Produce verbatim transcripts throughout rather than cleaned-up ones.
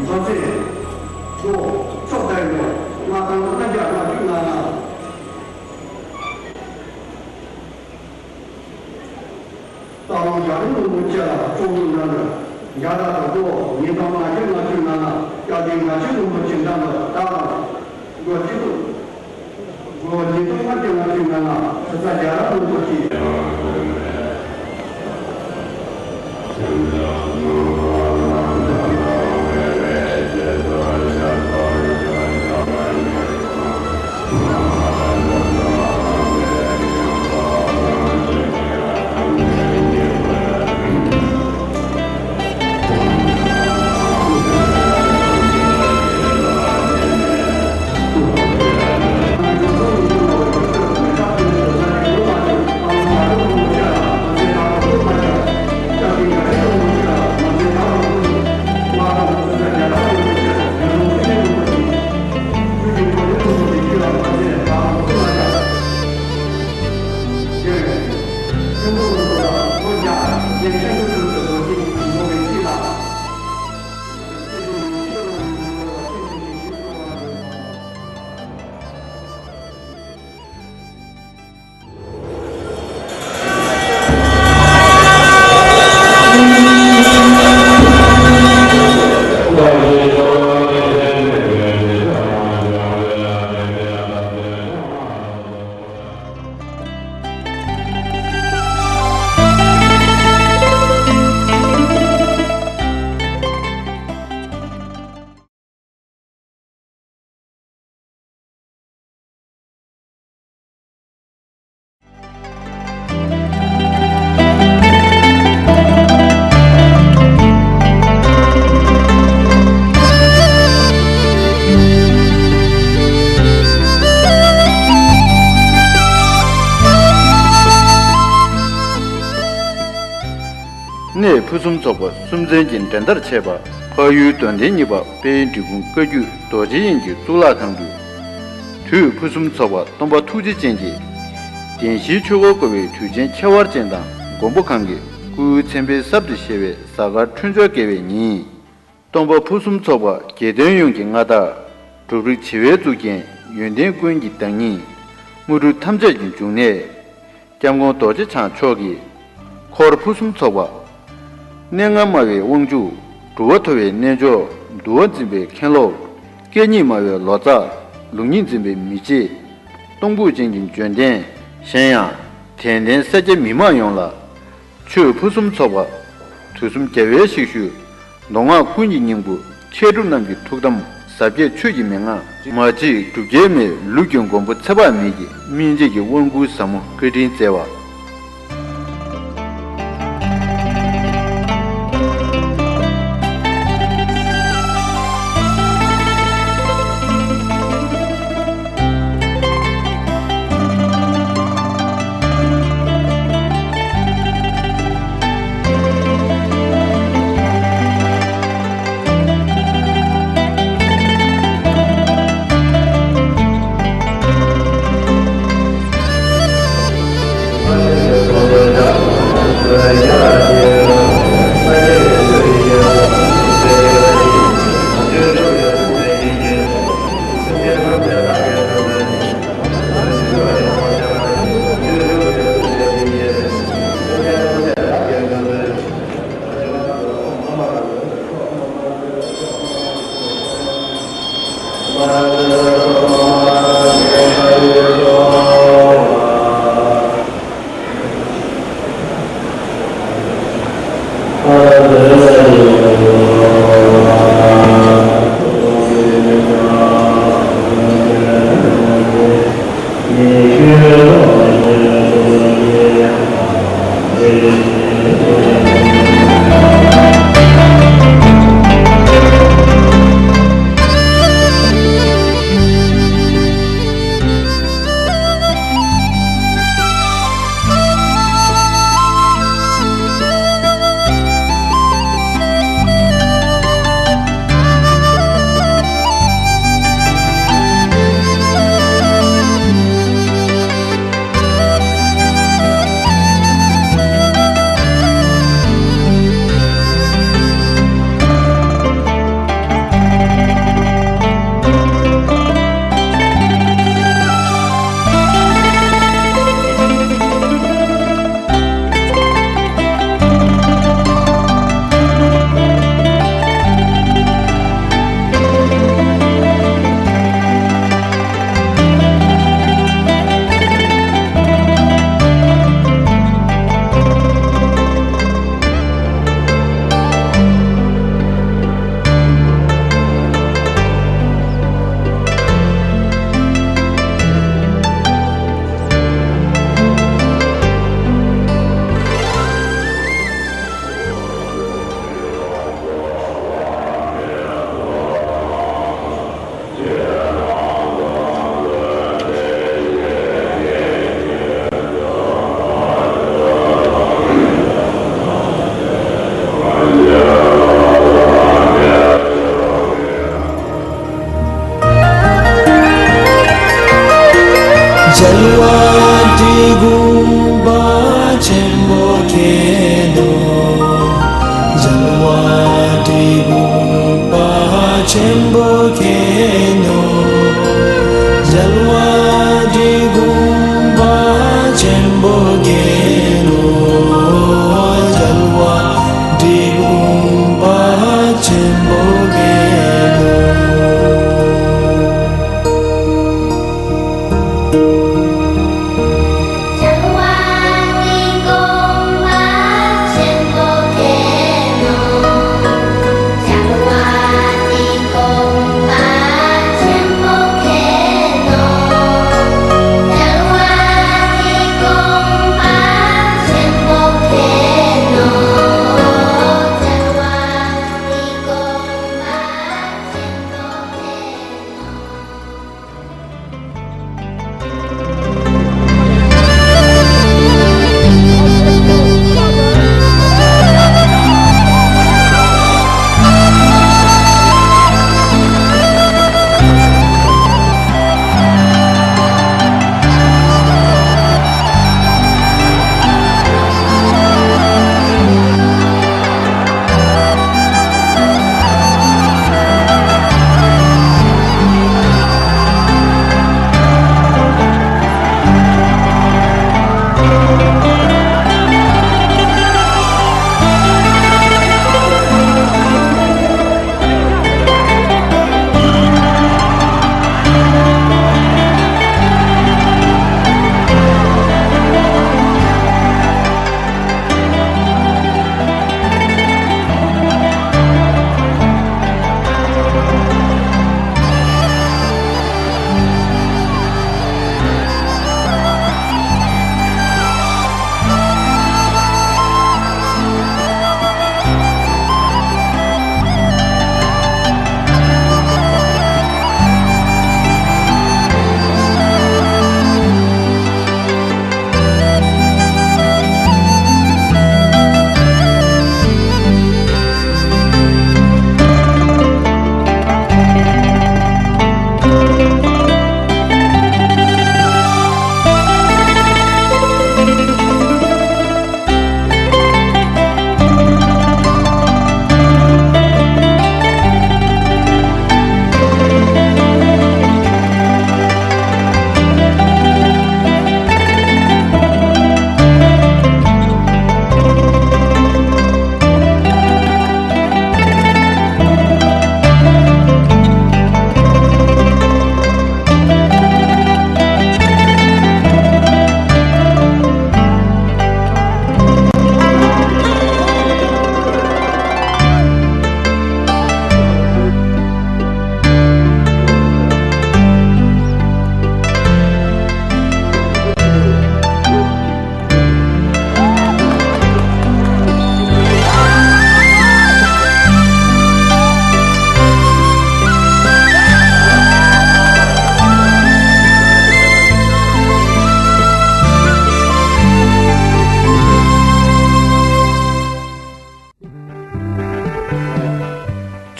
ཚེ། ལོ། ཕྱོགས་བདག་ཡོད། ལྔ་སྟོང་ལྔ་བརྒྱ་ལྔ་བཅུ་ང་ལྔ། སྟག་ལུང་རྒྱ་རི་རིན་པོ་ཆེ་ལ་སྐྱབས་འགྲོ་གནང་དགོས། རྒྱ་ར་དང་པོ་ཉིས་སྟོང་ལྔ་བརྒྱ་ལྔ་བཅུ་ང་ལྔ། སྐྱབས་རྗེ་མཁན་ཆེན་རིན་པོ་ཆེ་འདམ་པ་དང་། སྒོ་སྤྱི་གཙུག་སྒོ་ཉིས་སྟོང་ལྔ་བརྒྱ་ལྔ་བཅུ་ང་ལྔ། ཚེ་བཟང་རྒྱ་ར་རིན་པོ་ཆེ། གནས་ཕུན་སུམ་ཚོགས་པ་སུམ་རྩེན་གྱི་འགྲན་ཟླར་ཆས་པ། འཕགས་ཡུལ་དོན་ལྡན་གཉིས་པ་དཔལ་ཡུལ་འབྲས་སྤུངས་བཀའ་བརྒྱུད་རྡོ་རྗེ་དབྱིངས་ཀྱི་གཙུག་ལག་ཁང་དུ། དུས་ཕུན་སུམ་ཚོགས་པ་སྟོན་པ་ཐུགས་རྗེ་ཅན་གྱི་བདེན་བཞིའི་ཆོས་འཁོར་བསྐོར་བའི་དུས་ཆེན་ཁྱད་པར་ཅན་དང་མགོན་པོ་གང་གི་སྐུའི་མཚན་དཔེ་གསར་དུ་བཞད་པའི་གཟའ་སྐར་འཕྲོད་སྦྱོར་དགེ་བའི་ཉིན། སྟོན་པ་ཕུན་སུམ་ཚོགས་པ་དགེ་འདུན་ཡོངས་ཀྱི་མངའ་བདག། གྲུབ་རིགས་བྱེ་བའི་གཙུག་རྒྱན། ཡོན་ཏན་ཀུན་གྱི་བདག་ཉིད། དངོས་གྲུབ་ཐམས་ཅད་ཀྱི་འབྱུང་གནས། སྐྱབས་མགོན་རྡོ་རྗེ་འཆང་མཆོག་གིས། འཁོར་ཕུན་སུམ་ཚོགས་པ། གནས་ལྔ་སྨྲ་བའི་དབང་ཕྱུག། གྲུབ་པ་ཐོབ་པའི་རྣལ་འབྱོར། འདུལ་བ་འཛིན་པའི་མཁན་སློབ། སྐད་གཉིས་སྨྲ་བའི་ལོ་ཙཱ། ལུགས་གཉིས་འཛིན་པའི་མི་མཇེད། སྟོང་སྐུ་ཅན་གྱི་འབྱོན་ལྡན། གཞན་ཡང་། དད་ལྡན་སེར་སྐྱ་མི་མང་ཡོངས་ལ། ཆོས་ཕུན་སུམ་ཚོགས་པ། དུས་གསུམ་རྒྱལ་བའི་གཤེགས་ཤུལ། མདོ་སྔགས་ཀུན་གྱི་སྙིང་པོ་མཁས་གྲུབ་རྣམས་ཀྱི་ཐུགས་དམ་ཟབ་རྒྱས་ཆོས་ཀྱི་མན་ངག་མ་གཅིག་གྲུབ་རྒྱལ་མའི་ལུགས་ཀྱི་མགོན་པོ་ཚེ་དཔག་མེད་ཀྱི་སྨིན་བྱེད་ཀྱི་དབང་བསྐུར་ཟབ་མོ་བཀའ་དྲིན་སྩལ་བ། ཆེན་པོ་མཁྱེན་ནོ། རྒྱལ་བ་འབྲི་གུང་པ་ཆེན་པོ་མཁྱེན་ནོ། རྒྱལ་བ་འབྲི་གུང་པ་ཆེན་པོ་མཁྱེན་ནོ།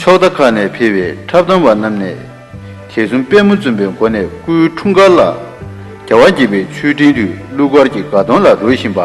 ཕྱོགས་མཐའ་ཁག་ནས་ཕེབས་པའི་འཁྲབ་སྟོན་པ་རྣམས་ནས། དད་འཛུམ་པད་མོ་འཛུམ་པའི་སྒོ་ནས་སྐུའི་འཁྲུངས་སྐར་ལ། རྒྱལ་བ་དགྱེས་པའི་མཆོད་སྤྲིན་དུ་གླུ་གར་གྱི་དགའ་སྟོན་ལ་རོལ་བཞིན་པ།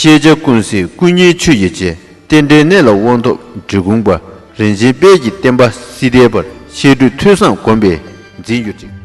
ཤེས་བྱ་ཀུན་གཟིགས་སྐུ་བརྙེས་ཆོས་ཀྱི་རྗེ། རྟེན་འབྲེལ་གནས་ལ་དབང་ཐོབ་འབྲི་གུང་པ། རིན་ཆེན་དཔལ་གྱི་བསྟན་པ་སྲིད་མཐའི་བར། བཤད་སྒྲུབ་ཐོས་བསམ་སྒོམ་པས་འཛིན་གྱུར་ཅིག།